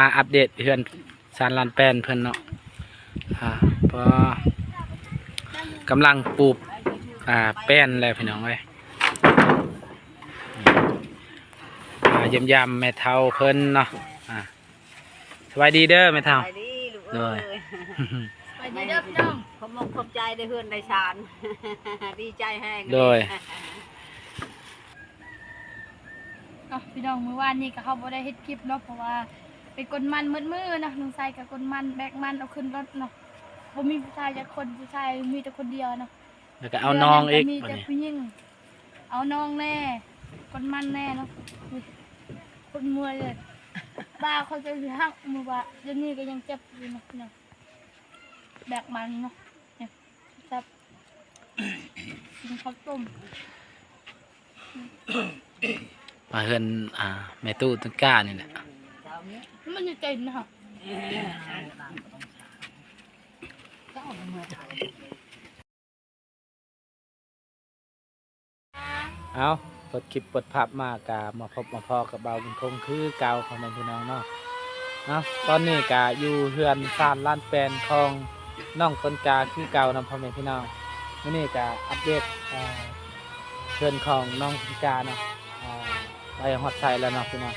ມາອັບເດດເຮືອນຊານລານແປ້ນເພິ່ນເນາະ ອ່າ ກໍກຳລັງປູກ ອ່າ ແປ້ນແລ້ວພີ່ນ້ອງເອີຍ ອ່າ ຢ້ຽມຢາມແມ່ເຖົ້າເພິ່ນເນາະ ອ່າ ສະບາຍດີເດີແມ່ເຖົ້າ ສະບາຍດີລູກເອີຍ ໂດຍ ສະບາຍດີເດີພີ່ນ້ອງ ຂອບອົກຂອບໃຈໄດ້ເຮືອນໄດ້ຊານ ດີໃຈແຮງ ໂດຍ ເນາະ ພີ່ນ້ອງ ມື້ວານນີ້ກໍເຮົາບໍ່ໄດ້ເຮັດຄລິບເນາະ ເພາະວ່າໄປກົນມັນໝົດມື້ເນາະ ນ້ອງຊາຍກໍກົນມັນ ແບກມັນເອົາຂຶ້ນລົດເນາະ ບໍ່ມີຜູ້ຊາຍຈັກຄົນ ຜູ້ຊາຍມີແຕ່ຄົນດຽວເນາະ ແລ້ວກໍເອົານ້ອງອີກ ມີແຕ່ຜູ້ຍິງ ເອົານ້ອງແດ່ ກົນມັນແດ່ເນາະ ຄົນເມື່ອຍເລີຍ ບ່າເຂົາຈະຫັກ ມື້ວ່າດຽວນີ້ກໍຍັງເຈັບຢູ່ເນາະ ພີ່ນ້ອງ ແບກມັນເນາະ ແຊບ ກິນເຂົ້າຕົ້ມ ມາເຮືອນ ອ່າ ແມ່ຕູ້ຕົ້ນກ້ານີ້ແຫຼະ ມັນຈະເຕັນເນາະ ເອົາ ເປີດຄລິບເປີດພາບມາກະມາພົບມາພໍ້ກັບບ່າວບຸນຄົງຄືເກົ່າ ພໍ່ແມ່ພີ່ນ້ອງເນາະ ເອົາ ຕອນນີ້ກະຢູ່ເຮືອນຊານລານແປ້ນຂອງນ້ອງຕົ້ນກ້າຄືເກົ່ານຳ ພໍ່ແມ່ພີ່ນ້ອງ ມື້ນີ້ກະອັບເດດ ເອີ ເຮືອນຂອງນ້ອງຕົ້ນກ້າເນາະ ອ່າ ໄປຮອດໃສແລ້ວເນາະພີ່ນ້ອງ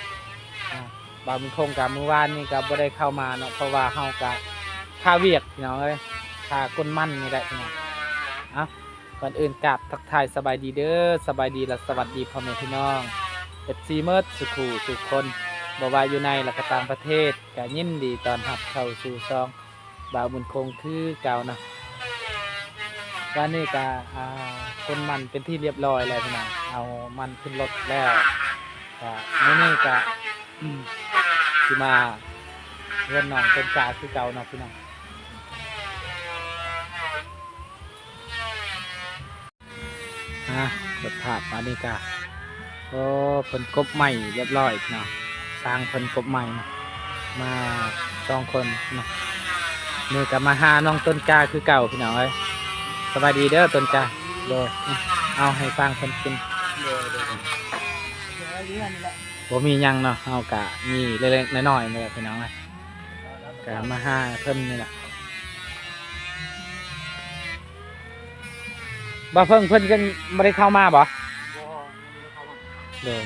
ອ່າ ບ່າວບຸນຄົງກະມື້ວານນີ້ກະບໍ່ໄດ້ເຂົ້າມາເນາະ ເພາະວ່າເຮົາກະຄາວຽກພີ່ນ້ອງເອີຍ ຄາກົນມັນນີ້ແຫຼະພີ່ນ້ອງ ເອົ້າ ກ່ອນອື່ນກາບທັກທາຍສະບາຍດີເດີ ສະບາຍດີ ແລະ ສະຫວັດດີພໍ່ແມ່ພີ່ນ້ອງ ເອັຟຊີ ໝົດສູ່ຄູ່ສູ່ຄົນ ບໍ່ວ່າຢູ່ໃນ ແລະ ກະຕ່າງປະເທດ ກະຍິນດີຕ້ອນຮັບເຂົ້າສູ່ຊ່ອງ ບ່າວບຸນຄົງຄືເກົ່ານະ ວັນນີ້ກະ ອ່າ ຂົນມັນເປັນທີ່ລຽບລ້ອຍແລ້ວພີ່ນ້ອງ ເອົາມັນຂຶ້ນລົດແລ້ວ ກະມື້ນີ້ກະ ອືມ ຊິມາເຮືອນນ້ອງຕົ້ນກ້າຄືເກົ່າເນາະພີ່ນ້ອງ. ອ່າ ເປີດພາບມານີ້ກະ ໂອ້ ເພິ່ນກົບໄມ້ລຽບລ້ອຍເນາະ ຊ່າງເພິ່ນກົບໄມ້ເນາະ ມາສອງຄົນເນາະ ນີ້ກະມາຫານ້ອງຕົ້ນກ້າຄືເກົ່າພີ່ນ້ອງເອີຍ ສະບາຍດີເດີຕົ້ນກ້າ ໂດຍ ເອົາໃຫ້ຊ່າງເພິ່ນກິນ ໂດຍ ໂດຍ ບໍ່ມີຫຍັງເນາະ ເຮົາກະມີເລັກໆນ້ອຍໆນີ້ແຫຼະພີ່ນ້ອງເອີຍ ກະມາຫາເພິ່ນນີ້ແຫຼະ ບ່າວເພິ່ງເພິ່ນຍັງບໍ່ໄດ້ເຂົ້າມາບໍ່? ບໍ່ ຍັງບໍ່ໄດ້ເຂົ້າມາ ໂດຍ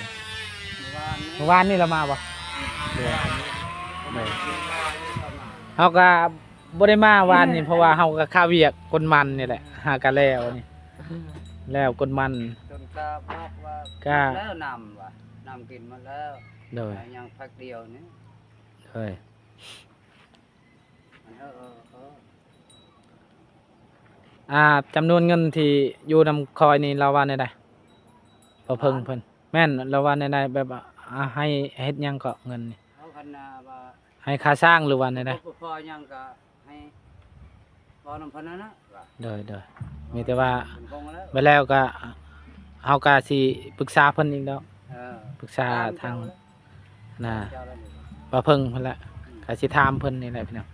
ມື້ວານນີ້ ມື້ວານນີ້ລາວມາບໍ່? ໂດຍ ໂດຍ ເຮົາກະບໍ່ໄດ້ມາວານນີ້ ເພາະວ່າເຮົາກະຄາວຽກກົນມັນນີ້ແຫຼະ ຫາກະແລ້ວນີ້ ແລ້ວກົນມັນ ຈົນກະບອກວ່າ ກະ ແລ້ວນ້ຳວ່າ ນ້ຳກິນໝົດແລ້ວ ໂດຍ ຍັງພັກດຽວນີ້ ໂດຍ ອ່າ ຈຳນວນເງິນທີ່ຢູ່ນຳຂ້ອຍນີ້ ລາວວ່າແນວໃດ? ພໍ່ເພິ່ງເພິ່ນ ແມ່ນ ລາວວ່າແນວໃດ? ແບບວ່າ ອ່າ ໃຫ້ເຮັດຫຍັງເກາະເງິນນີ້? ເອົາຄັນວ່າ ໃຫ້ຄ່າສ້າງ ຫຼືວ່າແນວໃດ? ບໍ່ພໍຫຍັງກະໃຫ້ເວົ້ານຳເພິ່ນນັ້ນນະ ໂດຍ ໂດຍ ມີແຕ່ວ່າ ເປັນຄົງແລ້ວ ບັດແລ້ວກະ ເຮົາກະຊິປຶກສາເພິ່ນອີກດອກ ເອີ ປຶກສາທາງ ນະ ເຈົ້າລະນີ້ ປ້າເພິ່ງເພິ່ນລະ ອືມ ກະຊິຖາມເພິ່ນນີ້ແຫຼະພີ່ນ້ອງ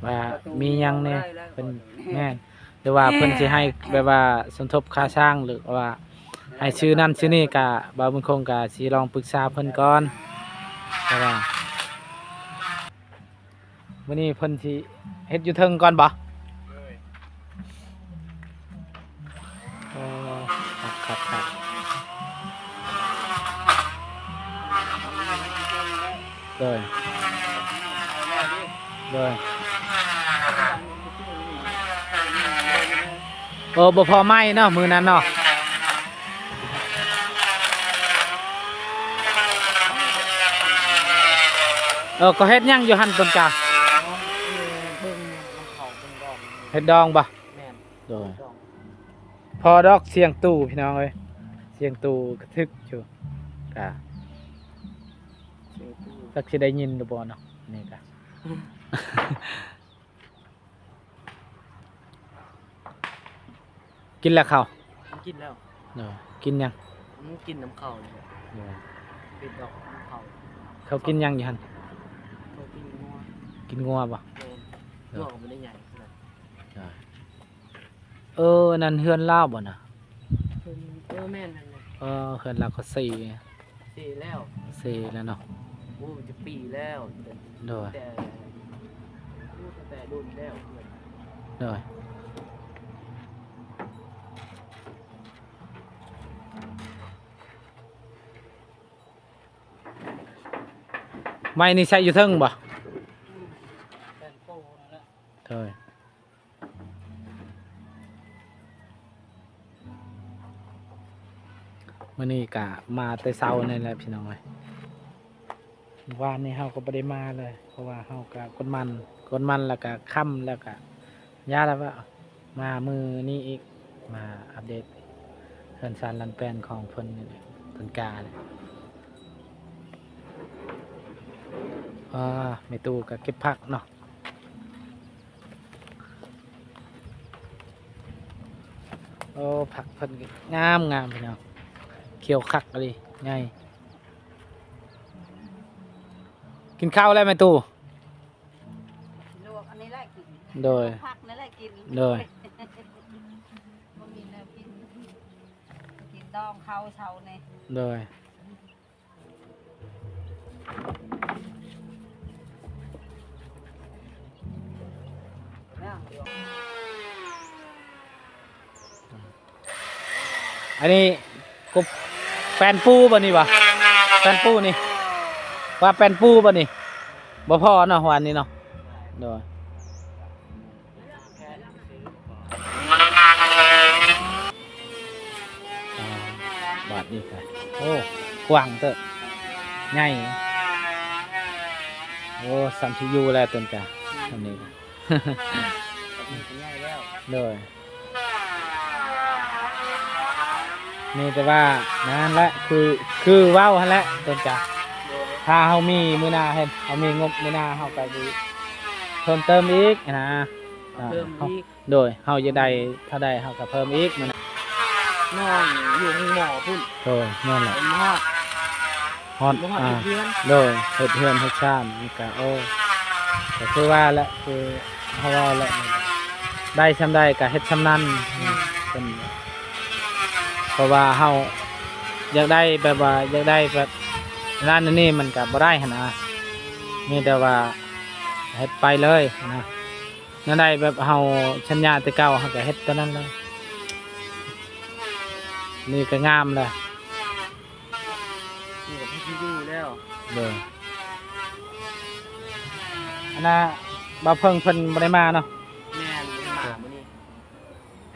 ວ່າມີຫຍັງແດ່ ເພິ່ນ ແມ່ນ ຫຼືວ່າເພິ່ນຊິໃຫ້ແບບວ່າສົມທົບຄ່າສ້າງ ຫຼືວ່າໃຫ້ຊື້ນັ້ນຊື້ນີ້ ກະບ່າວບຸນຄົງກະຊິລອງປຶກສາເພິ່ນກ່ອນ ເພາະວ່າ ມື້ນີ້ເພິ່ນຊິເຮັດຢູ່ເທິງກ່ອນບໍ່? ໂດຍ ໂອ້ ຄັກໆໆ ໂດຍ ໂດຍ ໂອ້ ບໍ່ພໍໄມ້ເນາະ ມື້ນັ້ນເນາະ ເອີ ກໍເຮັດຫຍັງຢູ່ຫັ້ນຕົ້ນກ້າ? ເບິ່ງນຳເຂົາເບິ່ງດອງ ເຮັດດອງບໍ່? ແມ່ນ ໂດຍ ເຮັດດອງ ພໍດອກ ສຽງຕູ້ພີ່ນ້ອງເອີຍ ສຽງຕູ້ກະທຶກຢູ່ ກະ ສຽງຕູ້ ຈັກຊິໄດ້ຍິນຫຼືບໍ່ເນາະ ນີ້ກະ ກິນແລ້ວເຂົ້າ? ກິນແລ້ວ ໂດຍ ກິນຫຍັງ? ກິນນຳເຂົ້ານີ້ແຫຼະ ໂດຍ ເປັດດອກນຳເຂົ້າ ເຂົາກິນຫຍັງຢູ່ຫັ້ນ? ເຂົາກິນງົວ ກິນງົວບໍ່? ແມ່ນ ໂດຍ ງົວກໍບໍ່ໄດ້ໃຫຍ່ຂະໜາດ ໂດຍ ເອີ ນັ້ນເຮືອນລາວບໍ່ນະ? ເຮືອນ ເອີ ແມ່ນ ແມ່ນ ແມ່ນ ເອີ ເຮືອນລາວກໍເຊ ເຊແລ້ວ ເຊແລ້ວເນາະ ໂອ້ ຈັກປີແລ້ວ ໂດຍ ແຕ່ ໂອ້ ຕັ້ງແຕ່ດົນແລ້ວ ໂດຍ ໄມ້ນີ້ໃຊ້ຢູ່ເທິງບໍ່? ແປ້ນປູນັ້ນແຫຼະ ໂດຍ. ມື້ນີ້ກະມາແຕ່ເຊົ້ານີ້ແຫຼະພີ່ນ້ອງເອີຍ, ວານນີ້ເຮົາກໍບໍ່ໄດ້ມາເລີຍ ເພາະວ່າເຮົາກະກົດໝັ້ນ ກົດໝັ້ນແລ້ວກະຄ່ຳ ແລ້ວກະຢ່າລະວ່າ ມາມື້ນີ້ອີກ ມາອັບເດດເຮືອນຊານລັນແປນຂອງເພິ່ນນີ້ແຫຼະ ຕົ້ນການີ້. ອ່າ ແມ່ຕູ້ກໍເກັບຜັກເນາະ. ໂອ້ ຜັກເພິ່ນງາມໆ ພີ່ນ້ອງ, ຂຽວຄັກອີ່ຫຼີ ໃຫຍ່. ກິນເຂົ້າແລ້ວແມ່ຕູ້? ລວກອັນນີ້ແຫຼະກິນ. ໂດຍ. ລວກຜັກນີ້ແຫຼະກິນ. ໂດຍ. ບໍ່ມີແນວກິນ ກິນດອງເຂົ້າເຊົ້ານີ້. ໂດຍ. ອັນນີ້ກົບແປ້ນປູບໍ່ນີ້ຫວາ? ແປ້ນປູນີ້ ວ່າແປ້ນປູບໍ່ນີ້? ບໍ່ພໍເນາະ ວານນີ້ເນາະ. ໂດຍ. ອ່າ ບາດນີ້ກະ ໂອ້ ກວ້າງເຕີບ ໃຫຍ່. ໂອ້ ສ່ຳທີ່ຢູ່ແລ້ວຕົນກະ ສ່ຳນີ້. ໂດຍ. ມີແຕ່ວ່ານັ້ນແຫຼະ ຄື ຄືເວົ້າຫັ້ນແຫຼະຕົ້ນກາ. ໂດຍ. ຖ້າເຮົາມີມື້ໜ້າ ເຮົາມີງົບມື້ໜ້າ ເຮົາກໍຊິເພີ່ມເຕີມອີກນະ. ເພີ່ມອີກ. ໂດຍ. ເຮົາຢາກໄດ້ເທົ່າໃດເຮົາກໍເພີ່ມອີກ. ມື້ໜ້າ ນ້ອງຢູ່ໂຮງໝໍພຸ້ນ. ໂດຍ. ແມ່ນແຫຼະ. ເປັນຮອດ ຮອດ ບໍ່ຮອດ ອ່າ ເຮັດເຮືອນ. ໂດຍ. ເຮັດເຮືອນເຮັດຊານນີ້ກະ ໂອ້ ກໍຄືວ່າແຫຼະ ຄືເຮົາເວົ້າແຫຼະ ໄດ້ຊ່ຳໃດກໍເຮັດຊ່ຳນັ້ນ. ອືມ ເປັນ ເພາະວ່າເຮົາຢາກໄດ້ແບບວ່າ ຢາກໄດ້ແບບນັ້ນອັນນີ້ ມັນກໍບໍ່ໄດ້ຫັ້ນນະ. ມີແຕ່ວ່າເຮັດໄປເລີຍນະ. ແນວໃດແບບເຮົາສັນຍາແຕ່ເກົ່າ ເຮົາກໍເຮັດຕົວນັ້ນເລີຍ. ນີ້ກໍງາມແລ້ວ. ນີ້ກໍພໍຊິຢູ່ແລ້ວ. ໂດຍ. ອັນນ່າ ບ່າວເພິ່ງເພິ່ນບໍ່ໄດ້ມາເນາະ? ແມ່ນ ບໍ່ໄດ້ມາມື້ນີ້.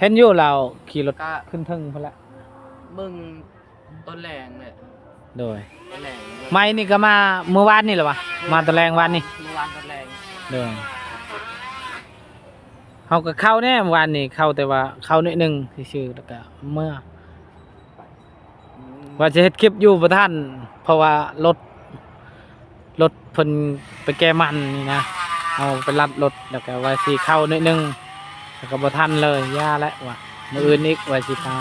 ເຫັນຢູ່ລາວຂີ່ລົດ ກະ ຂຶ້ນເທິງພຸ້ນລະ ເບິ່ງຕອນແລງແຫຼະ. ໂດຍ. ຕອນແລງ. ໄມ້ນີ້ກໍມາມື້ວານນີ້ລະຫວາ? ມາຕອນແລງວານນີ້. ມື້ວານຕອນແລງ. ໂດຍ. ເຮົາກໍເຂົ້າແດ່ວານນີ້ ເຂົ້າແຕ່ວ່າເຂົ້າໜ້ອຍໜຶ່ງຊື່ໆ ແລ້ວກໍເມືອ. ອືມ ວ່າຊິເຮັດຄລິບຢູ່ບໍ່ທັນ ເພາະວ່າລົດ ລົດເພິ່ນໄປແກ່ມັນນີ້ນະ ເຮົາໄປລັດລົດ ແລ້ວກໍວ່າຊິເຂົ້າໜ້ອຍໜຶ່ງ ແລ້ວກໍບໍ່ທັນເລີຍ ຢ່າແຫຼະວ່າ ມື້ອື່ນອີກວ່າຊິພາ.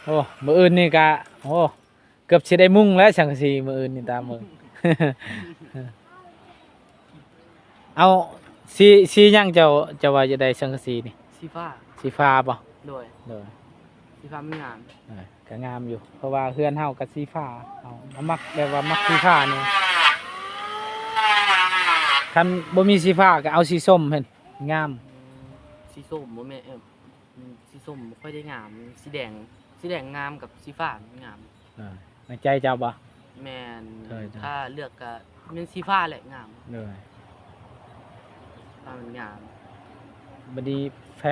ໂອ້ ມື້ອື່ນນີ້ກະ ໂອ້ ເກືອບຊິໄດ້ມຸງແລ້ວ ສັງກະສີມື້ອື່ນນີ້ຕາມເບິ່ງ. ເອົາ ສີ ສີຫຍັງເຈົ້າ ເຈົ້າວ່າຈະໄດ້ສັງກະສີນີ້? ສີຟ້າ. ສີຟ້າບໍ່? ໂດຍ. ໂດຍ. ສີຟ້າມັນງາມ. ເອີ ກໍງາມຢູ່ ເພາະວ່າເຮືອນເຮົາກໍສີຟ້າ ເຮົາ ເຮົາມັກແບບວ່າມັກສີຟ້ານີ້. ຄັນບໍ່ມີສີຟ້າກໍເອົາສີສົ້ມເຫັນງາມ. ອືມ ສີສົ້ມບໍ່ແມ່ນ ເອີ ອືມ ສີສົ້ມບໍ່ຄ່ອຍໄດ້ງາມ. ສີແດງ ສີແດງງາມກັບສີຟ້າມັນງາມ. ເອີ ໃນໃຈເຈົ້າບໍ່? ແມ່ນ. ໂດຍ ໂດຍ. ຖ້າເລືອກກະແມ່ນສີຟ້າແຫຼະງາມ. ໂດຍ. ຟ້າມັນງາມ. ບັດນີ້ ແຟ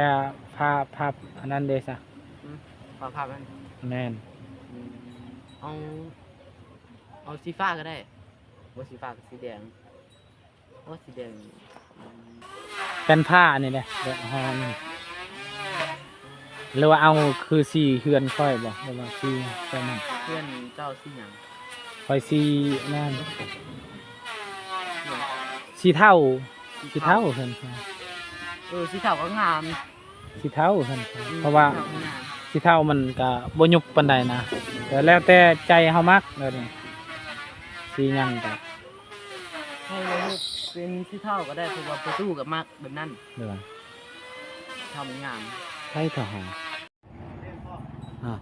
ພາ ພາບອັນນັ້ນເດ້ຊະ? ອືມ ພາ ພາບອັນນັ້ນ. ແມ່ນ. ອືມ ເອົາ ເອົາສີຟ້າກໍໄດ້. ບໍ່ສີຟ້າກໍສີແດງ. ໂອ້ ສີແດງ. ອືມ ແປ້ນຜ້ານີ້ແຫຼະ ແບບຫອມ ຫຼືວ່າເອົາຄືສີເຮືອນຂ້ອຍບໍ່ ຫຼືວ່າສີແບບນັ້ນ? ເຮືອນເຈົ້າສີຫຍັງ? ຂ້ອຍສີນັ້ນ ສີເທົາ. ສີເທົາ ສີເທົາເຮືອນຂ້ອຍ. ເອີ ສີເທົາກໍງາມ. ສີເທົາຊັ້ນ ອືມ ເພາະວ່າສີເທົາມັນກໍບໍ່ຍຸບປານໃດນະ ກໍແລ້ວແຕ່ໃຈເຮົາມັກແລ້ວນີ້ ສີຫຍັງກໍ ໃຫ້ເຮົາເຮັດເປັນສີເທົາກໍໄດ້ ເພາະວ່າປະຕູກໍມັກແບບນັ້ນ. ໂດຍ. ທຳງານ ໃຜເທົ່າຫາ ອ່າ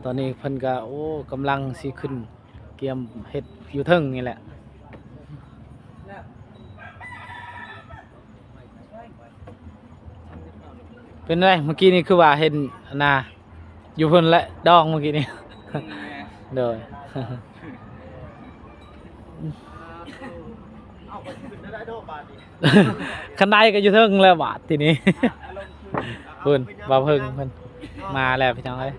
ຕອນນີ້ເພິ່ນກໍ ໂອ້ ກຳລັງຊິຂຶ້ນ ກຽມເຮັດຢູ່ເທິງນີ້ແຫຼະ. ເປັນໃດ? ເມື່ອກີ້ນີ້ຄືວ່າເຫັນອັນນ່າ ຢູ່ເພິ່ນແຫຼະ ດອງເມື່ອກີ້ນີ້. ອືມ ແມ່ນ ໂດຍ ເອົາໄປຂຶ້ນໄດ້ດອກບາດນີ້ ຄັນໄດ້ກໍຢູ່ເທິງແລ້ວບາດທີນີ້. ເອົາລົງຄືນ ພຸ້ນ ເອົາ ເອົາ ເບົາເພິ່ງເພິ່ນມາແລ້ວ ພີ່ນ້ອງເອີຍ.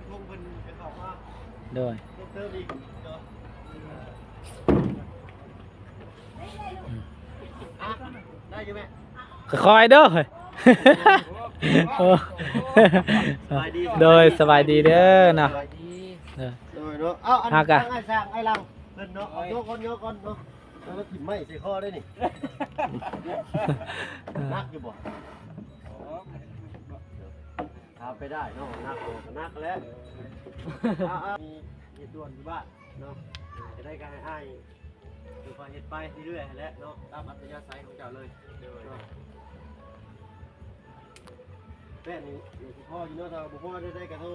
ໂດຍ ເພີ່ມເຕີມອີກເນາະ. ອືມ ອ່ະ ໄດ້ຢູ່ແມ່ ຄ່ອຍໆເດີ. ໂອ້ ສະບາຍດີ ໂດຍ ສະບາຍດີເດີເນາະ ສະບາຍດີ ເດີ ໂດຍເນາະ. ເອົາ ອັນ ຫາກະ ທາງອ້າຍຊ່າງ ອ້າຍຫຼັງເພິ່ນເນາະ ເອົາ ໂຍກກ່ອນ ໂຍກກ່ອນເນາະ ແລ້ວກໍຖິ້ມໄມ້ໃສ່ຄໍໄດ້ນີ້ ໜັກຢູ່ບໍ່? ຖາມໄປໄດ້ເນາະ ໜັກບໍ່ກໍໜັກແຫຼະ. ເອົາ ເອົາ ມີເຮັດດ່ວນຢູ່ບ້ານເນາະ ຈະໄດ້ກໍໃຫ້ອ້າຍ ເອີ ຄ່ອຍເຮັດໄປເລື້ອຍໆຫັ້ນແຫຼະເນາະ ຕາມອັດທະຍາໄສຂອງເຈົ້າເລີຍ. ໂດຍ ໂດຍ ແປ້ນນີ້ ຊິພໍຢູ່ເນາະ ຖ້າບໍ່ພໍໄດ້ກໍໂທ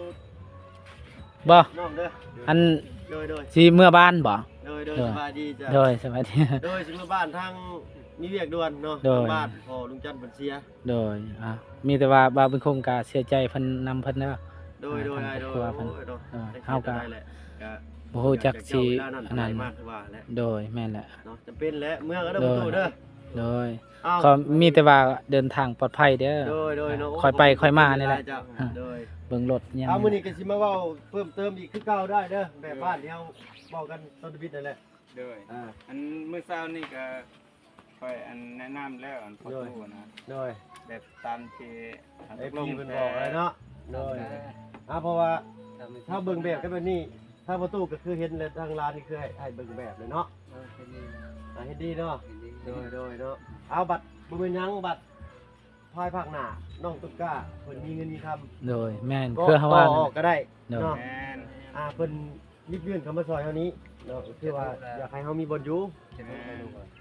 ບໍ່ ນ້ອງເດີ ອັນ ໂດຍໆ ຊິເມືອບ້ານບໍ່? ໂດຍໆ ໂດຍ ສະບາຍດີຈ້ະ ໂດຍ ສະບາຍດີ ໂດຍ ຊິເມືອບ້ານ ທາງມີວຽກດ່ວນເນາະ ໂດຍ ທາງບ້ານພໍ່ລຸງຈັນເພິ່ນເສຍ. ໂດຍ ອ່າ ມີແຕ່ວ່າບ່າວບຸນຄົງກະເສຍໃຈເພິ່ນນຳເພິ່ນເດີ. ໂດຍ ອ່າ ໂດຍ ທາງຄອບຄົວເພິ່ນ ໂດຍ ໂດຍ ເຮົາກະ ກະບໍ່ຮູ້ຈັກຊິອັນນັ້ນ ມາຄືວ່າແຫຼະ ໂດຍ ແມ່ນແຫຼະເນາະ ຈຳເປັນແຫຼະ ເມືອກໍໄດ້ ໂດຍ ປະຕູເດີ ໂດຍ ເອົາ ຂໍມີແຕ່ວ່າເດີນທາງປອດໄພເດີ ໂດຍໆເນາະ ຄ່ອຍໄປຄ່ອຍມານີ້ແຫຼະ ໂດຍ ເບິ່ງລົດຫຍັງ ເອົາ ມື້ນີ້ກໍຊິມາເວົ້າເພີ່ມເຕີມອີກຄືເກົ່າໄດ້ເດີ ແບບບ້ານທີ່ເຮົາເວົ້າກັນຕອນທຳອິດນັ້ນແຫຼະ. ໂດຍ ອ່າ ອັນມື້ເຊົ້ານີ້ກໍ ຂ້ອຍອັນແນະນຳແລ້ວ ອັນປະຕູນະ ໂດຍ ແບບຕາມທີ່ ເອັຟຊີ ເພິ່ນບອກແລ້ວເນາະ ໂດຍ ອ່າ ເພາະວ່າຖ້າເບິ່ງແບບກໍແບບນີ້ ທາງປະຕູກໍຄືເຫັນແລ້ວ ທາງຮ້ານນີ້ຄືໃຫ້ ໃຫ້ເບິ່ງແບບເລີຍເນາະ ເອີ ເຫັນດີ ອ່າ ເຫັນດີເນາະ ເຫັນດີ ໂດຍ ໂດຍເນາະ ເອົາ ບັດບໍ່ແມ່ນຫຍັງ ບັດພາຍພາກໜ້າ ນ້ອງຕຸກກ້າເພິ່ນມີເງິນມີຄຳ ໂດຍ ແມ່ນ ກໍ ຄືເຮົາວ່າ ຕໍ່ອອກກໍໄດ້ ໂດຍ ເນາະ ແມ່ນ ອ່າ ເພິ່ນ ຍິບຍື່ນເຂົ້າມາຊ່ອຍເຮົານີ້ເນາະ ຄືວ່າຢາກໃຫ້ເຮົາມີບ່ອນຢູ່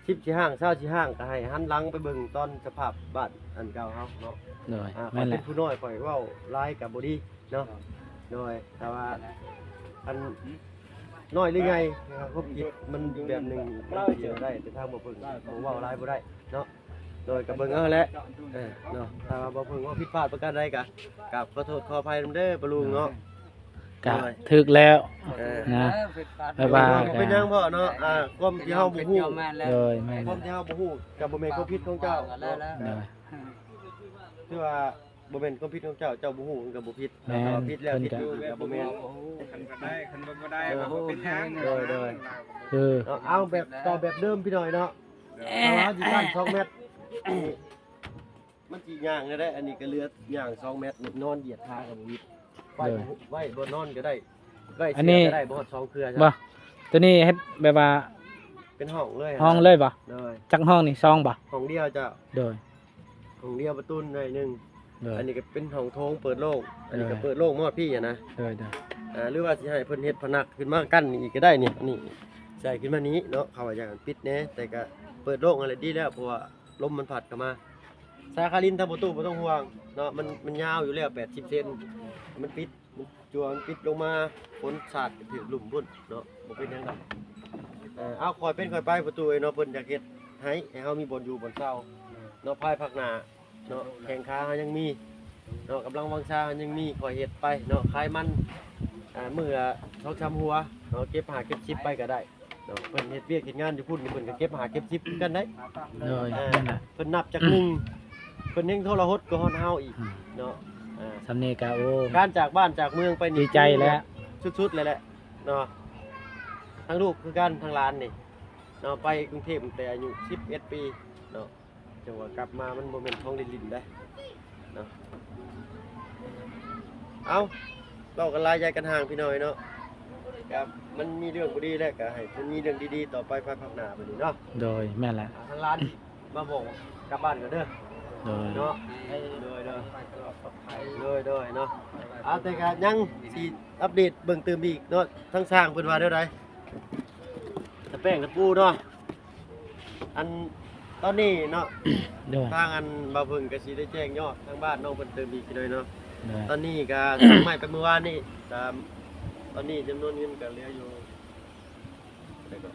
ສິບຊິຫ້າງ ຊາວຊິຫ້າງ ກໍໃຫ້ຫັນຫຼັງໄປເບິ່ງຕອນສະພາບບ້ານອັນເກົ່າເຮົາເນາະ ໂດຍ ອ່າ ແມ່ນແຫຼະ ຂ້ອຍເປັນຜູ້ນ້ອຍ ຂ້ອຍເວົ້າຫຼາຍກໍບໍ່ດີເນາະ ໂດຍ ແຕ່ວ່າອັນ ນ້ອຍຫຼືໃຫຍ່ ຄວາມຄິດມັນແບບໜຶ່ງ ມັນຊິເວົ້າໄດ້ ແຕ່ທາງບໍ່ເບິ່ງ ບໍ່ເວົ້າຫຼາຍບໍ່ໄດ້ເນາະ ໂດຍ ກໍເບິ່ງເອົາແຫຼະ ເອີ ເນາະ ຖ້າວ່າບໍ່ເບິ່ງວ່າຜິດພາດປະການໃດກໍ ກໍຂໍໂທດຂໍອະໄພນຳເດີປ້າລຸງເນາະ ກະຖືກແລ້ວ ເອີ ນະ ແບບວ່າ ບໍ່ເປັນຫຍັງພໍ່ເນາະ ອ່າ ຄວາມທີ່ເຮົາບໍ່ຮູ້ ໂດຍ ແມ່ນ ຄວາມທີ່ເຮົາບໍ່ຮູ້ກໍບໍ່ແມ່ນຄວາມຜິດຂອງເຈົ້າ ໂດຍ ຄືວ່າບໍ່ແມ່ນຄວາມຜິດຂອງເຈົ້າ ເຈົ້າບໍ່ຮູ້ມັນກໍບໍ່ຜິດ ແມ່ນ ຖ້າວ່າຜິດແລ້ວຜິດອີກກໍບໍ່ແມ່ນ ຄັນບໍ່ໄດ້ ຄັນບໍ່ໄດ້ ເອີ ກໍບໍ່ເປັນຫຍັງ ໂດຍ ໂດຍ ຄື ເອົາ ເອົາແບບ ຕໍ່ແບບເດີມພີ່ນ້ອງເນາະ ເອີ ເຮົາຊິຕັ້ງສອງແມັດ ມັນຊິຍ່າງໄດ້ ອັນນີ້ກໍເຫຼືອຍ່າງສອງແມັດ ນອນຢຽດຂາກໍບໍ່ຫວິດ ໄວ້ ໂດຍ ໄວ້ບ່ອນນອນກໍໄດ້ ໄວ້ ອັນນີ້ ເສື້ອກໍໄດ້ ບໍ່ຮອດສອງເຄືອ ບໍ່ ໂຕນີ້ເຮັດແບບວ່າ ເປັນຫ້ອງເລີຍ ຫ້ອງເລີຍບໍ່? ໂດຍ ຈັກຫ້ອງນີ້ ສອງບໍ່? ຫ້ອງດຽວເຈົ້າ ໂດຍ ຫ້ອງດຽວປະຕູໜ້ອຍໜຶ່ງ ໂດຍ ອັນນີ້ກໍເປັນຫ້ອງໂຖງເປີດໂລ່ງ ອັນນີ້ກໍ ໂດຍ ເປີດໂລ່ງມາຮອດພີ້ຫັ້ນນະ ໂດຍ ໂດຍ ອ່າ ຫຼືວ່າຊິໃຫ້ເພິ່ນເຮັດພະນັກຂຶ້ນມາກັ້ນນີ້ກໍໄດ້ນີ້ ອັນນີ້ໃສ່ຂຶ້ນມານີ້ເນາະ ເຂົາວ່າຢາກປິດແດ່ ແຕ່ກໍເປີດໂລ່ງຫັ້ນແຫຼະດີແລ້ວ ເພາະວ່າ ລົມມັນພັດເຂົ້າມາ ສາຍຄາລິນທາງປະຕູບໍ່ຕ້ອງຫ່ວງເນາະ ມັນ ມັນຍາວຢູ່ແລ້ວ ແປດສິບເຊັນ ມັນປິດ ມັນຈົວ ມັນປິດລົງມາ ຝົນສາດກໍຖືກລຸ່ມພຸ້ນເນາະ ບໍ່ເປັນຫຍັງດອກ ເອີ ເອົາ ຄ່ອຍເປັນຄ່ອຍໄປປະຕູເອີຍເນາະ ເພິ່ນຢາກເຮັດໃຫ້ ໃຫ້ເຮົາມີບ່ອນຢູ່ບ່ອນເຊົາເນາະ ພາຍພາກໜ້າເນາະ ແຂ້ງຂາເຮົາຍັງມີເນາະ ກຳລັງວັງຊາເຮົາຍັງມີ ຄ່ອຍເຮັດໄປເນາະ ຂາຍມັນ ອ່າ ມື້ລະສອງສາມຫົວເນາະ ເກັບຫ້າເກັບສິບໄປກໍໄດ້ ເນາະ ເພິ່ນເຮັດວຽກເຮັດງານຢູ່ພຸ້ນ ເພິ່ນກໍເກັບຫ້າເກັບສິບຄືກັນໄດ໋ ໂດຍ ເອີ ນັ້ນນະ ເພິ່ນນັບຈາກໜຶ່ງ ເພິ່ນແຮ່ງທໍລະຫົດກວ່າຮອດເຮົາອີກ ອືມ ເນາະ ເອີ ສ່ຳນີ້ກໍ ໂອ້ ການຈາກບ້ານຈາກເມືອງໄປນີ້ ດີໃຈແລ້ວ ສຸດໆເລີຍແຫຼະເນາະ ທັງລູກຄືກັນ ທັງຫຼານນີ້ເນາະ ໄປກຸງເທບຕັ້ງແຕ່ອາຍຸສິບເອັດປີເນາະ ຈັ່ງວ່າກັບມາມັນບໍ່ແມ່ນຂອງຫຼິ້ນໆໄດ໋ເນາະ ເອົ້າ ເວົ້າກັນຫຼາຍໃຫຍ່ກັນຫ່າງພີ່ນ້ອງເນາະ ກໍມັນມີເລື່ອງບໍ່ດີແຫຼະ ກໍໃຫ້ມັນມີເລື່ອງດີໆຕໍ່ໄປພາຍພາກໜ້າບັດນີ້ເນາະ ໂດຍ ແມ່ນແຫຼະ ອ່າ ທາງຫຼານມາບອກກັບບ້ານກ່ອນເດີ ໂດຍ ເນາະ ໂດຍໆ ໂດຍໆ ເນາະ ອ່າ ແຕ່ກໍຍັງຊິອັບເດດເບິ່ງຕື່ມອີກເນາະ ທາງຊ່າງເພິ່ນວ່າແນວໃດ ຕະແປ້ງຕະປູເນາະ ອັນ ຕອນນີ້ເນາະ ໂດຍ ທາງອັນບ່າວເພິ່ງກໍຊິໄດ້ແຈ້ງຍອດທາງບ້ານນ້ອງເພິ່ນຕື່ມອີກໜ້ອຍເນາະ. ໂດຍ ຕອນນີ້ກໍສັ່ງໄມ້ໄປມື້ວານນີ້ ກໍຕອນນີ້ຈຳນວນເງິນກໍເຫຼືອຢູ່ ເທົ່າໃດກໍ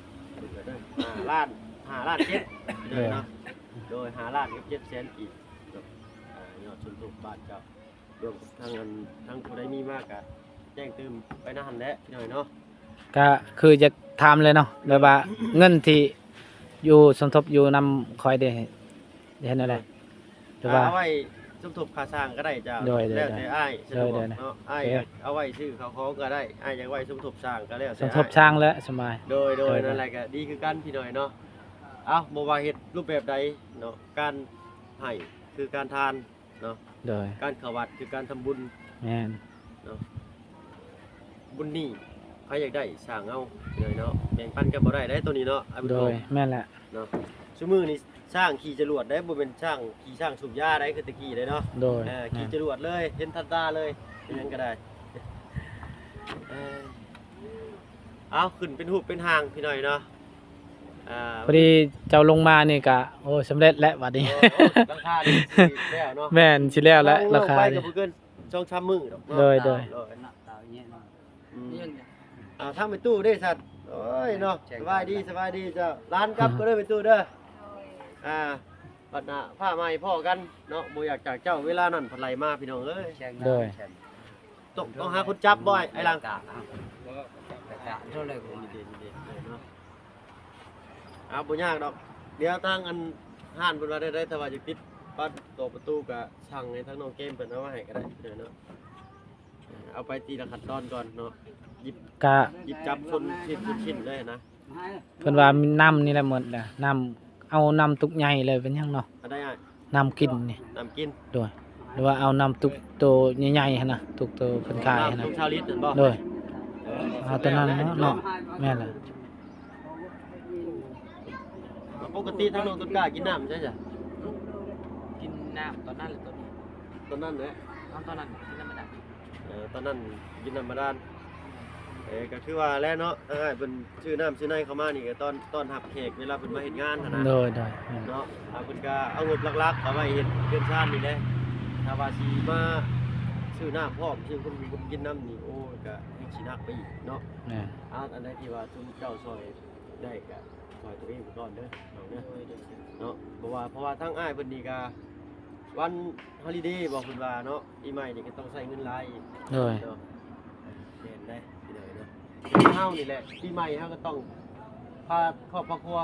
ຫ້າລ້ານ ຫ້າລ້ານເຈັດ ໂດຍ ເນາະ ໂດຍ ຫ້າລ້ານກັບເຈັດແສນກີບເນາະ. ອ່າ ຍອດສົມທົບບ້ານເຈົ້າ ລວມກັບທາງອັນ ທາງຜູ້ໃດມີມາກະແຈ້ງຕື່ມໄປນຳຫັ້ນແຫຼະພີ່ນ້ອງເນາະ. ກະຄືຢາກຖາມເລີຍເນາະ ແບບວ່າເງິນທີ່ຢູ່ສົມທົບຢູ່ນຳຂ້ອຍເດ້ ເຮັດແນວໃດ ຫຼືວ່າ ອ່າ ເອົາໄວ້ສົມທົບຄ່າສ້າງກໍໄດ້ເຈົ້າ. ໂດຍ ໂດຍ ແລ້ວແຕ່ອ້າຍສະດວກເນາະ. ໂດຍ ໂດຍ ໂອເຄ ອ້າຍຢາກເອົາໄວ້ຊື້ເຂົ້າຂອງກໍໄດ້ ອ້າຍຢາກໄວ້ສົມທົບສ້າງກໍແລ້ວແຕ່ອ້າຍ ສົມທົບສ້າງແຫຼະສະບາຍ. ໂດຍ ໂດຍ ໂດຍ ນັ້ນແຫຼະ ກໍດີຄືກັນພີ່ນ້ອງເນາະ. ເອົ້າ ບໍ່ວ່າເຮັດຮູບແບບໃດເນາະ ການໃຫ້ຄືການທານ ເນາະ ໂດຍ ການເຂົ້າວັດຄືການທຳບຸນ ແມ່ນ ເນາະ. ບຸນນີ້ໃຜຢາກໄດ້ສ້າງເອົາເລີຍເນາະ ແບ່ງປັນກັນບໍ່ໄດ້ເດ້ໂຕນີ້ເນາະ ອ້າຍບຸນ ໂດຍ ແມ່ນແຫຼະ ເນາະ. ຊຸມື້ນີ້ຊ້າງຂີ່ຈະຫຼວດໄດ້ ບໍ່ແມ່ນຊ້າງຂີ່ຊ້າງສູບຢາໄດ້ຄືແຕ່ກີ້ໄດ້ເນາະ. ໂດຍ ເອີ ແມ່ນ ຂີ່ຈະຫຼວດເລີຍ ເຫັນທັນຕາເລີຍ ເປັນຫຍັງກໍໄດ້. ເອີ ເອົາ ຂຶ້ນເປັນຮູບເປັນຮ່າງພີ່ນ້ອງເນາະ. ອ່າ ພໍດີເຈົ້າລົງມານີ້ກະ ໂອ້ ສຳເລັດແລ້ວບັດນີ້ ໂອ້ ໂອ້ ຫຼັງຄານີ້ຊິແລ້ວເນາະ. ແມ່ນ ຊິແລ້ວແຫຼະ ຫຼັງຄາ ໄປກໍບໍ່ເກີນສອງສາມມື້ດອກເນາະ. ໂດຍ ໂດຍ ໂດຍ ອືມ ອ່າ ທາງແມ່ຕູ້ເດ້ສັດ ໂອ້ຍເນາະ ສະບາຍດີ ສະບາຍດີເຈົ້າ. ຫຼານກັບກໍເດີແມ່ຕູ້ເດີ. ອ່າ ບັດໜ້າຟ້າໃໝ່ພໍ້ກັນເນາະ ບໍ່ຢາກຈາກເຈົ້າ. ເວລານັ້ນພັດໄຫຼມາພີ່ນ້ອງເອີຍ. ໂດຍ ຕ້ອງ ຕ້ອງຫາຄົນຈັບບໍ່ ອ້າຍຫຼັງ? ເອົາ ບໍ່ຍາກດອກ ດຽວທາງອັນຮ້ານເພິ່ນວ່າໄດ້ ໄດ້ ຖ້າວ່າຢາກຕິດປັດຕໍ່ປະຕູກະສັ່ງໃຫ້ທາງນ້ອງເກມເພິ່ນເອົາມາໃຫ້ກໍໄດ້ເນາະ. ເອົາໄປທີລະຂັ້ນຕອນກ່ອນເນາະ ຫຍິບ ກະ ຫຍິບຈັບຊົນຊິ້ນ ຊົນຊິ້ນເລີຍນະ. ເພິ່ນວ່ານ້ຳນີ້ແຫຼະໝົດນະ ນ້ຳ ເອົານ້ຳຕຸກໃຫຍ່ເລີຍເປັນຫຍັງເນາະ? ອັນໃດອ້າຍ? ນ້ຳກິນນີ້ ນ້ຳກິນ ໂດຍ ຫຼືວ່າເອົານ້ຳຕຸກໂຕໃຫຍ່ໆຫັ້ນນະ ຕຸກໂຕເພິ່ນຂາຍຫັ້ນນະ. ສອງຊາວລິດນັ້ນບໍ່? ໂດຍ ເອີ ເອົາໂຕນັ້ນເນາະ ເນາະ ແມ່ນແຫຼະ. ປົກກະຕິທາງນ້ອງຕົ້ນກ້າກິນນ້ຳໃສຊະ? ກິນນ້ຳຕອນນັ້ນແຫຼະ ຕອນນີ້ ຕອນນັ້ນແຫຼະ ເອົາຕອນນັ້ນກິນນ້ຳບາດານ. ເອີ ຕອນນັ້ນກິນນ້ຳບາດານ. ເອີ ກໍຄືວ່າແຫຼະເນາະ ທາງອ້າຍເພິ່ນຊື້ນ້ຳຊື້ໃນເຂົ້າມານີ້ ກໍຕ້ອນ ຕ້ອນຮັບແຂກເວລາເພິ່ນມາເຮັດງານຫັ້ນນະ. ໂດຍ ໂດຍ ເນາະ ອ່າ ເພິ່ນກໍເອົາງົບຫຼັກໆ ເອົາໄວ້ເຮັດເຮືອນຊານນີ້ແຫຼະ. ຖ້າວ່າຊິມາຊື້ນ້ຳພ້ອມ ຊື້ຄົນຢູ່ຄົນກິນນຳນີ້ ໂອ້ຍ ກໍຍັງຊິໜັກໄປອີກເນາະ. ແມ່ນ ອ່າ ອັນໃດທີ່ວ່າຊຸມເຈົ້າຊ່ອຍໄດ້ກໍຊ່ອຍຕົວເອງໄປກ່ອນເດີ ນ້ອງເດີ ເນາະ. ເພາະວ່າ ເພາະວ່າທາງອ້າຍເພິ່ນນີ້ກໍ ວັນຮອລິເດບໍ່ ເພິ່ນວ່າເນາະ ປີໃໝ່ນີ້ກໍຕ້ອງໃຊ້ເງິນຫຼາຍອີກ. ໂດຍ ເນາະ ແມ່ນໄດ໋ ພີ່ນ້ອງເນາະ. ເຮົານີ້ແຫຼະ ປີໃໝ່ເຮົາກໍຕ້ອງພາຄອບພາຄົວ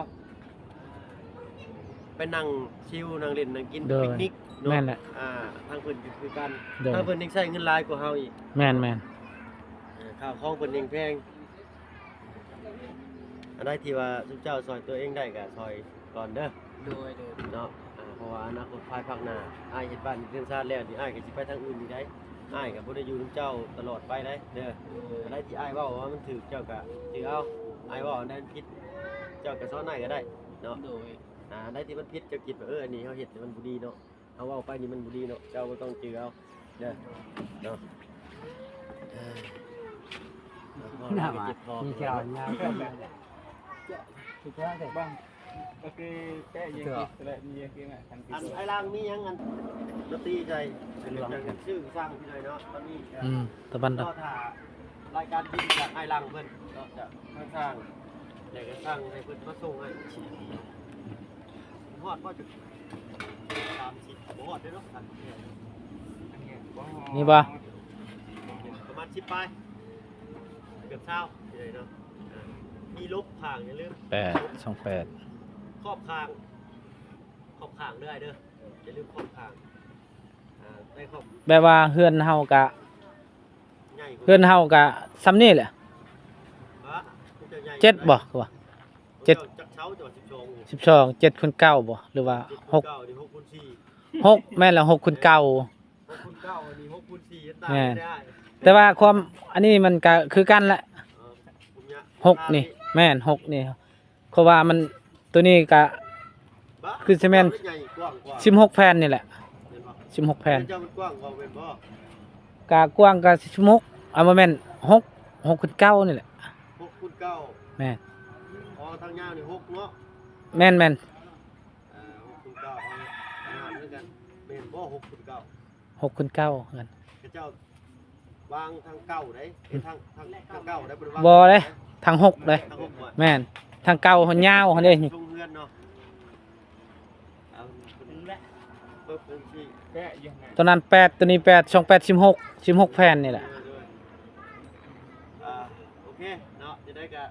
ໄປນັ່ງຊິວ ນັ່ງຫຼິ້ນ ນັ່ງກິນ ໂດຍ ປິກນິກເນາະ. ແມ່ນແຫຼະ ອ່າ ທາງເພິ່ນກໍຄືກັນ ໂດຍ ທາງເພິ່ນຍັງໃຊ້ເງິນຫຼາຍກວ່າເຮົາອີກ. ແມ່ນໆ ເອີ ຂ້າວຂອງເພິ່ນຍັງແພງ. ອັນໃດທີ່ວ່າຊຸມເຈົ້າຊ່ອຍຕົວເອງໄດ້ກໍຊ່ອຍກ່ອນເດີ. ໂດຍ ໂດຍ ເນາະ ອ່າ ເພາະວ່າອະນາຄົດພາຍພາກໜ້າ ອ້າຍເຮັດບ້ານເຮັດເຮືອນຊານແລ້ວນີ້ ອ້າຍກໍຊິໄປທາງອື່ນອີກໄດ໋. ອ້າຍກໍບໍ່ໄດ້ຢູ່ນຳເຈົ້າຕະຫຼອດໄປໄດ໋ເດີ. ໂດຍ ອັນໃດທີ່ອ້າຍເວົ້າວ່າມັນຖືກ ເຈົ້າກໍຈື່ເອົາ. ອ້າຍເວົ້າອັນໃດມັນຜິດ ເຈົ້າກໍສອນອ້າຍກໍໄດ້ເນາະ. ໂດຍ ອ່າ ອັນໃດທີ່ມັນຜິດ ເຈົ້າຄິດວ່າ ເອີ ອັນນີ້ເຮົາເຮັດແລ້ວມັນບໍ່ດີເນາະ ເຮົາເວົ້າໄປນີ້ມັນບໍ່ດີເນາະ ເຈົ້າບໍ່ຕ້ອງຈື່ເອົາເດີ ເນາະ. ເອີ ນ້ຳ ເຈັບຄໍ ມີແຂ້ວຍາວ ຄືແຕ່ເດັກ ບັງ ກໍຄືແປະຍັງກິນແຫຼະ ມີຍັງກິນແຫຼະ. ອັນອ້າຍຫຼັງມີຫຍັງ ອັນດອກຕີໃສ່ ຊື້ສ້າງທີ່ໃດເນາະ ຕອນນີ້ ອືມ ຕະບັນດອກ ລໍຖ້າລາຍການບິນຈາກອ້າຍຫຼັງເພິ່ນເນາະ ຈາກທາງຊ່າງ ແລ້ວກໍສັ່ງໃຫ້ເພິ່ນມາສົ່ງໃຫ້. ຮອດບໍ່? ຈັກສາມສິບ ບໍ່ຮອດເດ້ເນາະ ສາມສິບ ນີ້ບໍ່? ປະມານສິບປາຍ ເກືອບຊາວນີ້ເນາະ. ມີລົບຂ້າງ ຢ່າລືມ ແປດ ສອງແປດ ຂອບຂ້າງ ຂອບຂ້າງເດີອ້າຍເດີ ຢ່າລືມຂອບຂ້າງ. ອ່າ ໄດ້ຂອບ ແບບວ່າເຮືອນເຮົາກະ ໃຫຍ່ກວ່າ ເຮືອນເຮົາກະສ່ຳນີ້ແຫຼະ. ເຈັດບໍ່? ຄືວ່າ ເຈັດ ຈັກເຊົາ ຈັກສິບສອງ ສິບສອງ ເຈັດຄູນເກົ້າບໍ່ ຫຼືວ່າ ເຈັດຄູນເກົ້າ ຫົກ ນີ້ ຫົກຄູນສີ່ ຫົກ ແມ່ນແລ້ວ ຫົກຄູນເກົ້າ ຫົກຄູນເກົ້າ ອັນນີ້ ຫົກຄູນສີ່ ແມ່ນ ແຕ່ວ່າຄວາມ ອັນນີ້ມັນກະຄືກັນແຫຼະ. ເອີ ຫົກນີ້ ແມ່ນ ຫົກນີ້ ເພາະວ່າມັນ ໂຕນີ້ກະຄືຊິແມ່ນ ໃຫຍ່ກວ້າງກວ່າ ສິບຫົກແຜ່ນນີ້ແຫຼະ ແມ່ນບໍ່? ສິບຫົກແຜ່ນ ເຈົ້າມັນກວ້າງກວ່າແມ່ນບໍ່? ກະກວ້າງກະສິບຫົກ ອ່າ ບໍ່ແມ່ນ ຫົກ ຫົກຄູນເກົ້ານີ້ແຫຼະ ຫົກຄູນເກົ້າ ແມ່ນ. ອໍ ທາງຍາວນີ້ຫົກເນາະ ແມ່ນໆ. ອ່າ ຫົກຄູນເກົ້າ ຫົກຄູນເກົ້າ ເຮືອນ ເຂົາເຈົ້າວາງທາງເກົ່າໄດ໋ ເອີ ທາງ ທາງ ທາງເກົ່າໄດ໋ ບໍ່ໄດ້ວາງ ບໍ່ເດ້ ທາງຫົກເດ້ ທາງຫົກບໍ່ ແມ່ນ ທາງເກົ່າຫັ້ນຍາວຫັ້ນເດ້ ຊົງເຮືອນເນາະ ເອົາ ເບິ່ງຊີ້ ຕົວນັ້ນແປດ ຕົວນີ້ແປດ ຊ່ອງແປດ ສິບຫົກ ສິບຫົກແຜ່ນນີ້ແຫຼະ ເອີ ເອີ ອ່າ ໂອເຄເນາະ ຈັ່ງໃດກໍ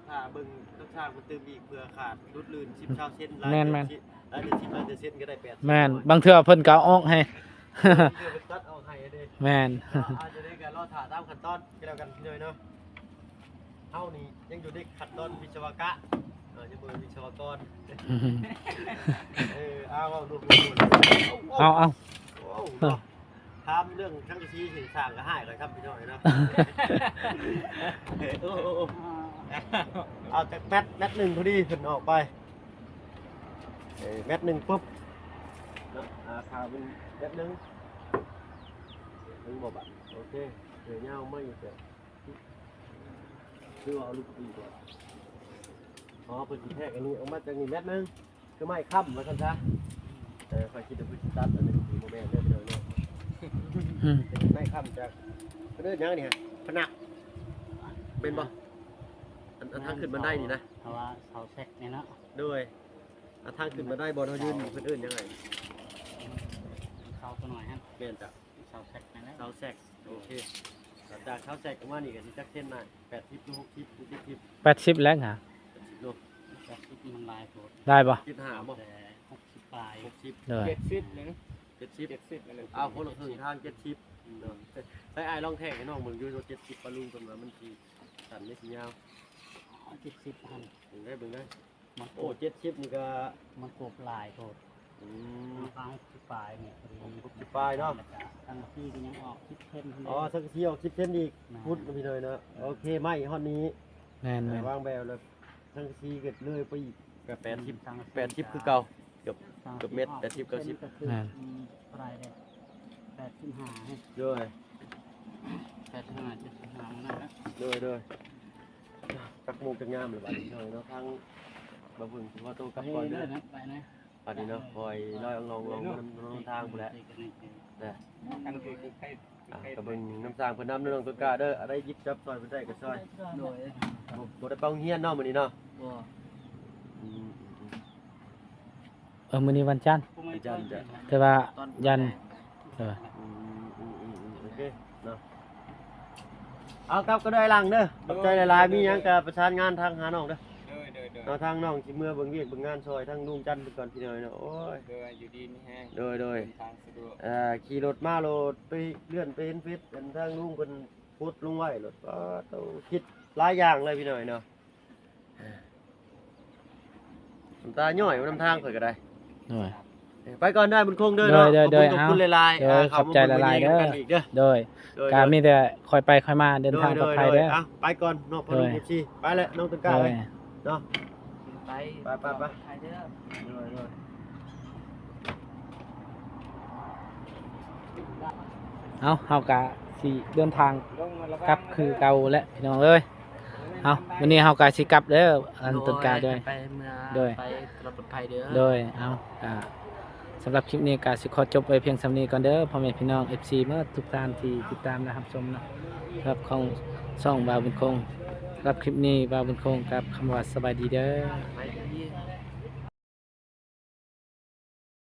ຖ້າເບິ່ງນຳຊ່າງເພິ່ນຕື່ມອີກ ເພື່ອຂາດຫຼຸດລື່ນສິບ ຊາວເຊັນ ຫຼາຍ ແມ່ນໆ ຫຼາຍເປັນສິບ ຫຼາຍເປັນເຊັນກໍໄດ້ແປດ ແມ່ນ ບາງເທື່ອເພິ່ນກໍເອົາອອກໃຫ້ ບາງເທື່ອເພິ່ນຕັດອອກໃຫ້ເດ້ ແມ່ນ ເນາະ ອາດຈະໄດ້ກໍລໍຖ້າຕາມຂັ້ນຕອນກໍແລ້ວກັນພີ່ນ້ອງເນາະ ເຮົານີ້ຍັງຢູ່ໃນຂັ້ນຕອນວິສະວະກະ ເອີ ຍັງບໍ່ແມ່ນວິສະວະກອນ ເອີ ເອົາ ເວົ້າລວມໆ ເອົາ ເອົາ ໂອ້ ເນາະ ຖາມເລື່ອງສັງກະສີຊິສ້າງກໍຮ້າຍຂ້ອຍຊ້ຳພີ່ນ້ອງເນາະ ໂອ້ ໂອ້ ໂອ້ ເອົາຈັກແມັດ ແມັດໜຶ່ງພໍດີເພິ່ນອອກໄປ ເອີ ແມັດໜຶ່ງປຸບເນາະ ອ່າ ຖ້າເປັນແມັດໜຶ່ງ ໜຶ່ງບໍ່ບາດ ໂອເຄ ເອີ ຍາວໄມ້ແຕ່ ຄືວ່າເອົາລູກປີກ່ອນ ອໍ ເພິ່ນຊິແທກອັນນີ້ອອກມາຈາກນີ້ແມັດໜຶ່ງ ຄືໄມ້ຄ້ຳວ່າຊັ້ນຊະ ເອີ ຂ້ອຍຄິດວ່າເພິ່ນຊິຕັດອັນນີ້ບໍ່ແມ່ນເດີພີ່ນ້ອງເນາະ ອືມ ເປັນໄມ້ຄ້ຳຈາກ ເພິ່ນເອີ້ນຫຍັງອັນນີ້ຮະ ພະນັກ ແມ່ນບໍ່ ອັນ ອັນທາງຂຶ້ນບັນໄດນີ້ນະ ເພາະວ່າເສົາແຊັກນີ້ເນາະ ໂດຍ ອັນທາງຂຶ້ນບັນໄດບ່ອນເຮົາຢືນນີ້ເພິ່ນເອີ້ນຫຍັງໄອ້ ເສົາຕົວໜ້ອຍຫັ້ນ ແມ່ນຈ້ະ ເສົາແຊັກນັ້ນແຫຼະ ເສົາແຊັກ ໂອເຄ ຈາກເສົາແຊັກອອກມານີ້ກໍຊິຈັກເຊັນນະ ແປດສິບ ຫຼື ຫົກສິບ ຫຼື ເຈັດສິບ ແປດສິບແລ້ວຫາ ແປດສິບເນາະ ແປດສິບມັນຫຼາຍໂພດ ໄດ້ບໍ່ ເຈັດສິບຫ້າບໍ່ ແຕ່ຫົກສິບປາຍ ຫົກສິບ ໂດຍ ເຈັດສິບນະ ເຈັດສິບ ເຈັດສິບນັ້ນແຫຼະ ເອົາຄົນລະເຄິ່ງທາງ ເຈັດສິບເນາະ ໃຫ້ອ້າຍລອງແທກໃຫ້ນ້ອງເບິ່ງຢູ່ ເຈັດສິບປາລຸງເພິ່ນວ່າມັນຊິສັ້ນ ຫຼື ຊິຍາວ ເຈັດສິບຫັ້ນ ເບິ່ງໄດ້ ເບິ່ງໄດ້ ມັນ ໂອ້ ເຈັດສິບນີ້ກໍ ມັນກົບຫຼາຍໂພດ ອືມ ມັນຫກສິບປາຍນີ້ ຫົກສິບປາຍເນາະ ແລ້ວກໍສັງກະສີກໍຍັງອອກສິບເຊັນ ອໍ ສັງກະສີອອກສິບເຊັນອີກ ແມ່ນ ພຸດພີ່ນ້ອງເນາະ ເອີ ໂອເຄ ໄມ້ຮອດນີ້ ແມ່ນໆ ວາງແບບແລ້ວ ສັງກະສີກໍເລີຍໄປອີກ ກໍແປດສິບ ສັງກະສີ ແປດສິບຄືເກົ່າ ເກືອບ ສັງກະສີ ເກືອບເມັດ ອອກ ແປດສິບ ເກົ້າສິບ ແມ່ນ ເປັນເທົ່າໃດເດ້ ແປດສິບຫ້າ ໂດຍ ແປດສິບຫ້າ ເຈັດສິບຫ້າ ນັ້ນແຫຼະ ໂດຍ ໂດຍ ຈັກໂມງຈັກຍາມລະບາດນີ້ເນາະ ທາງບ່າວເພິ່ງຊິຂໍໂຕກັບກ່ອນເດີ ໄປນະ ບາດນີ້ເນາະ ຄ່ອຍລອຍອອງໆ ເບິ່ງນຳທາງພຸ້ນແຫຼະ ເດີ ອ່ະ ກໍເບິ່ງນຳຊ່າງເພິ່ນນຳເດີ ນ້ອງຕົ້ນກ້າເດີ ອັນໃດຫຍິບຈັບຊ່ອຍເພິ່ນໄດ້ກໍຊ່ອຍ ໂດຍ ບໍ່ ບໍ່ໄດ້ໄປໂຮງຮຽນເນາະມື້ນີ້ເນາະ ບໍ່ ອືມ ເອີ ມື້ນີ້ວັນຈັນ ວັນຈັນຈ້ະ ແຕ່ວ່າຢັນ ເອີ ອືມ ອືມ ອືມ ອືມ ໂອເຄເນາະ ເອົາກັບກັນເດີອ້າຍຫຼັງເດີ ຂອບໃຈຫຼາຍໆ ມີຫຍັງກໍປະສານງານທາງຫານ້ອງເດີ ໂດຍ ໂດຍ ໂດຍ ເນາະ ທາງນ້ອງຊິເມືອເບິ່ງວຽກເບິ່ງງານຊ່ອຍທາງລຸງຈັນເພິ່ນກ່ອນພີ່ນ້ອງເນາະ ໂອ້ຍ ໂດຍ ຢູ່ດີມີແຮງ ໂດຍ ໂດຍ ເດີນທາງສະດວກ ເອີ ຂີ່ລົດມາໂລດ ໄປເລື່ອນໄປເຫັນເຟສ ອັນທາງລຸງເພິ່ນໂພສລົງໄວ້ໂລດ ປາດໂທ້ ຄິດຫຼາຍຢ່າງເລີຍພີ່ນ້ອງເນາະ ນ້ຳຕາຍ້ອຍນຳທາງຂ້ອຍກໍໄດ້ ໂດຍ ເອີ ໄປກ່ອນເດີບຸນຄົງເດີເນາະ ໂດຍ ຂອບຄຸນ ໂດຍ ຂອບຄຸນຫຼາຍໆ ໂດຍ ອ່າ ຂອບໃຈຫຼາຍໆເດີ ເຂົ້າມາເບິ່ງມາເບິ່ງເດີ ໂດຍ ໂດຍ ກໍມີແຕ່ຂ້ອຍໄປຂ້ອຍມາ ເດີນທາງປອດໄພເດີ ໂດຍ ໂດຍ ອ່ະ ໄປກ່ອນເນາະ ພໍ່ ໂດຍ ເອັຟຊີ ໄປແຫຼະນ້ອງຕົ້ນກ້າ ໂດຍ ເອີຍ ເນາະ ໄປ ໄປ ໄປ ໂດຍ ໂດຍ ເອົາ ເຮົາກະຊິເດີນທາງກັບຄືເກົ່າແຫຼະພີ່ນ້ອງເອີຍ ເອົາ ມື້ນີ້ເຮົາກະຊິກັບເດີ ອັນຕົ້ນກ້າເດີ ໂດຍ ໄປເມືອ ໂດຍ ໄປຕະຫຼອດປອດໄພເດີ ໂດຍ ເອົາ ກະ ສຳລັບຄລິບນີ້ກໍຊິຂໍຈົບໄວ້ພຽງສ່ຳນີ້ກ່ອນເດີ ພໍ່ແມ່ພີ່ນ້ອງເອັຟຊີໝົດທຸກທ່ານທີ່ຕິດຕາມ ແລະ ຮັບຊົມເນາະ ສຳລັບຂອງຊ່ອງບ່າວບຸນຄົງ ສຳລັບຄລິບນີ້ບ່າວບຸນຄົງກັບຄຳວ່າສະບາຍດີເດີ.